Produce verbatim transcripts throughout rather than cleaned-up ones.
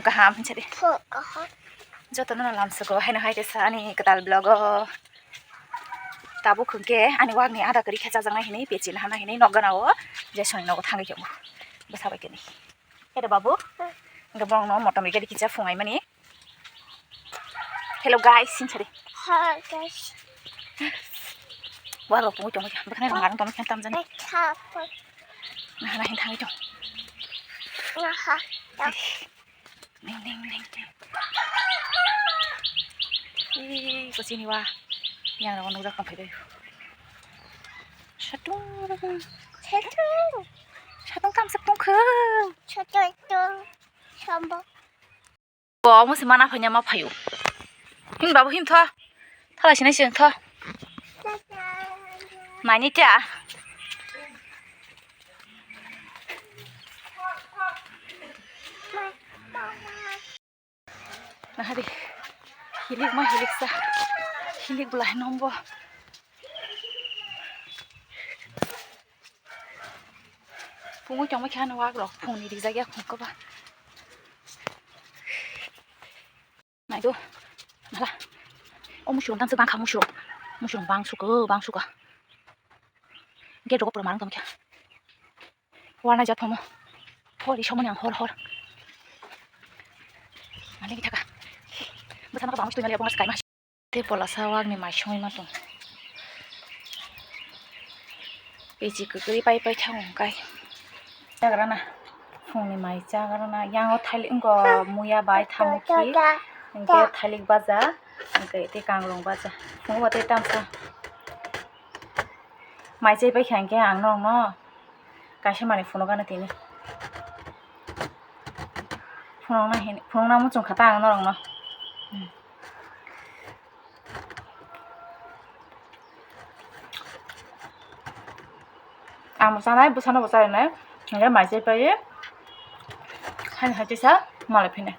Kaham hinsa di. Jotono lamsoko haino hai tesa ani kwtal vlog o. Tabuk hwnkhe ani wagni ada kwrwi khe chajaknai hinwi pechil hana hinwi nok gana o je soni nogo thangwi khe bwsa bai kani. Ere babu. Hwnkhe borokno motom rikhe rikhe cha phungai mani. Hello guys, sinsari. Hi guys. Wah, lo pungu tong, bukan yang ngarang tong, yang tamjan. Hai, apa? Nah, nah, yang tangi tong. Nah, ha. Neng, neng, neng, neng. Ih, kau sini wah. Yang orang nunggu tong pai. Satu. Satu. Satu tam sepung ke. Satu itu. Sambal. Bo omo se mana phaina ma phaio. Hin babu hin tho. Thala sinai se tho. Naini cha. Nahari. Hilik ma hilik sa. Hilik bula hin ombo. Pungwi tongma khe ano wak rok phungni rijak ya khungkhe ba. Naido. Mala. O musurung tang se bangkha musurung. Musurung bang suko, bang suko. Gate rogo pura marang tongkha. Warna jat phomo. Hor isomoni ang hor hor. Mali thaka. Bwsano ka bang mustu mali abong as kai ma. Tei polasa wagni mai songwi ma tong. Pechi kwkwi pai pai thango hwnkhe. Chagrana. Phungni mai chagrana. Yango thailik wngkha muya bai thamukhi. Hwnkhe thailik baja. Hwnkhe tei kangrong baja. Phungo tei tamsa. Mai chai pai kha hwnkhe ang norokno kaisa manwi phunukgana tini. Phunukna hin-, phunukna muchung kha ta ang norokno. Ang bo chanai, bwsano bo charinai, hwnkhe mai chai paiwi, haini hai teisa malai phinai.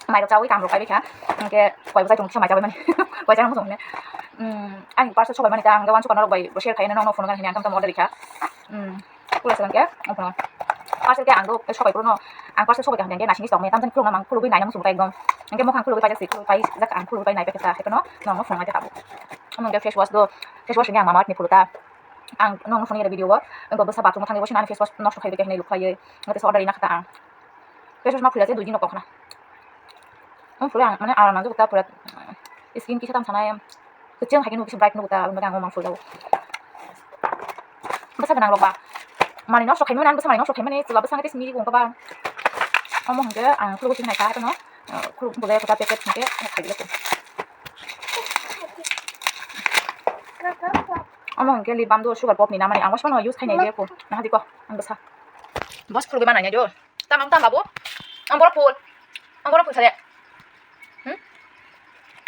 Mairok chawi kangrok kaibai kha, hwnkhe koi bwsai tong kisa mai chabai mani, koi chana muchung hwnwi. Ani parcel sobai mani ta, hwnkhe uansukha norok bai bo share khai nai, nokno phunukgana hwnwi ang tamo tamo order rikha. Pura se hwnkhe, ang phano. Parcel khe ang do, sobai phuru no, ang parcel sobai kha hwnkhe, naisingni tongmani, tamjani khulukna mang, khulugwi naina muchung ta ekdom. Hwnkhe mokhang khulugwi paijak se, khulugwi paijak ang khulugwi pai naiphaikha ta, haiphano nokno phunuknai ta tabuk. Omo hwnkhe face wash do, face wash hwnkhe ang Mama Earth ni phuru ta. Ang nokno phunukya video o, wngkha bwsa bathroom o thangwi, waisa nani face wash nosto khairokya hinwi lukhlaiwi, wngkha teisa order rina kha ta ang. Face wash ma phulya se dui din rok kok khna. Omo phuru ang, mane, aram nangjak ta pura, skin kisa tam sanai. Kwchwng hai khe nukha, kisa bright nukha ta, aboni bagwi ang omo mang phuljago. Bwsa gwnang rok ba manwi nosto khaimani, ani bwsa manwi nosto khaimani, chwla bwsa hwnkhe tei simi ri wngkha ba. Omo hwnkhe ang khulugwi simi naikha, haphano, ah, khuluk bolai kwtal packet hwnkhe khaiwi. Omo hwnkhe lip balm do, sugar pop ni namani, ang waisa phano use khainai je ko, nahadi ko, ang bwsa. Bos khulugwi manai nai do. Tamam tam babu. Ang borok phul. Ang borok phul sare. Hmm?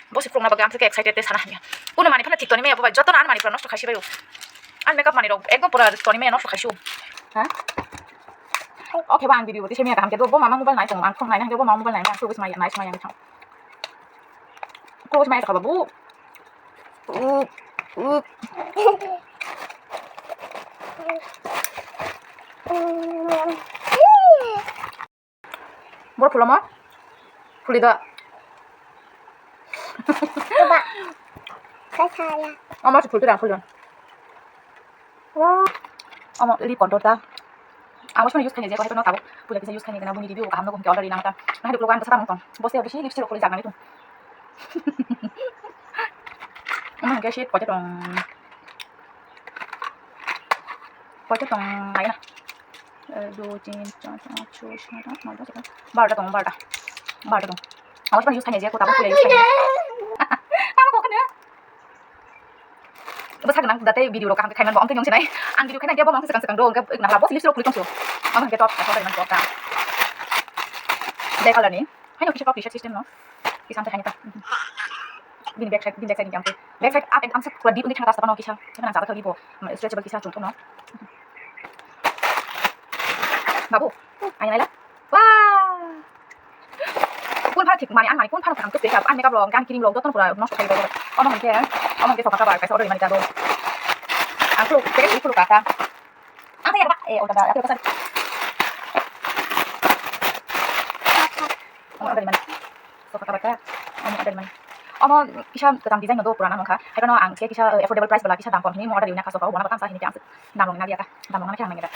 Bo se phulukna bagwi ang khe excited tei sana hamya. Kuno manwi phano thik toni maya bo bai, jotono ani manwi phano nosto khaisi bai o. Ani makeup manwi rok ekdom pura toni maya nosto khaisi o. Ha? Okay, bo ang video bo tei se maya kaham khe bo mama mobile nai tongo, ang phone nai nai bo mama mobile nai, ang phulugwi se maya nai se maya wngkha. Phulugwi se maya kha babu. Boro phulomo phuli do. Omo se phultwi rang phuldo. Omo lip contour ta. Ang waisa use khainai je, haikhe no tabuk puila kisa use khainai gana, boni review kaham no hwnkhe already nang ta. Nahai duklo ang bwsa tamo tong. Bo se bisi lipstick rok phulwi jak nai tong. Omo hwnkhe shade potato. Potato tong nai na. Ek, dui, tin, char, panch, choi, sat, at, noi, dos, egaroh, barota tong, barota. Barota tong. Ang waisa use khainai je, ko tabuk puila use khainai. Tamo kok kene. Bwsa gwnang da tei video rok kaham khe khai man bo, ang khe nyung sinai. Ang video khaina khe bo mang swkang swkang do, hwnkhe nahla bo sini sirok puli tong sio. Ang hwnkhe top, top, top, top. Black color ni. Haino kisa top t-shirt system no. Kisa amsa haino ta. Bini back side, bini back side ni amsa. Back side up and amsa pura deep wngwi thangta sabano kisa. Kisa nang jata khe bo. Stretchable kisa chungthono. Babu, aina naila. Wah. Kun phano thik mani, ang mani kun phano thang tei ang makeup rok, ang cream rok jotono pura nosto khai bai. Omo hwnkhe, omo hwnkhe sofa cover kaisa order mani ta do. Ang khuluk, packet khuluk kha ta. Ang tei ba, eh, order da, order sa. Order mani. Sofa cover ta. Omo order mani. Omo kisa kwtam design no do purana nongkha. Hai phano ang khe kisa, eh, affordable price bwla kisa dam kom hinwi omo order rina kha sofa o, bono tamsa hinwi ang dam rok nang ya kha. Dam rok nang khe ang nang ya.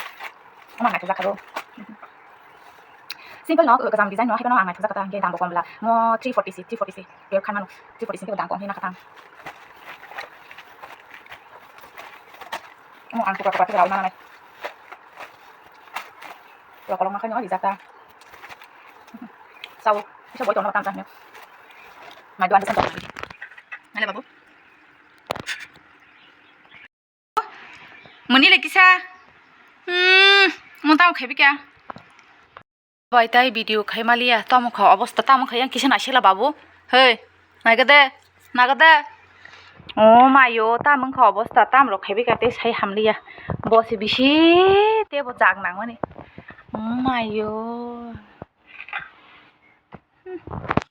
Omo ang naithok jakha do. Simple no kwtam design no hai phano ang naithok jakha ta, hingke dam bo kom bwla. Mo three forty si, three forty si. Pure khan mano three forty si khe dam kom hinwi nakha ta. Omo ang tukra tukra khe rao nanai. Rok kolok ma khaino rijak ta. Sao, kisa boi tongno tam sa hino. Mai do anda san tong. Nale babu. Mani le kisa. Hmm, mo tamo khabi kya? Bai tai video khai maliya, tamo kha obosta, tamo kha yang kisa naisela babu. Hei, naga de, naga de. O mayo, tamo kha obosta, tamo rok khaibi ka te sai hamliya. Bo se bisi te bo jak nangmani. O mayo. Hmm.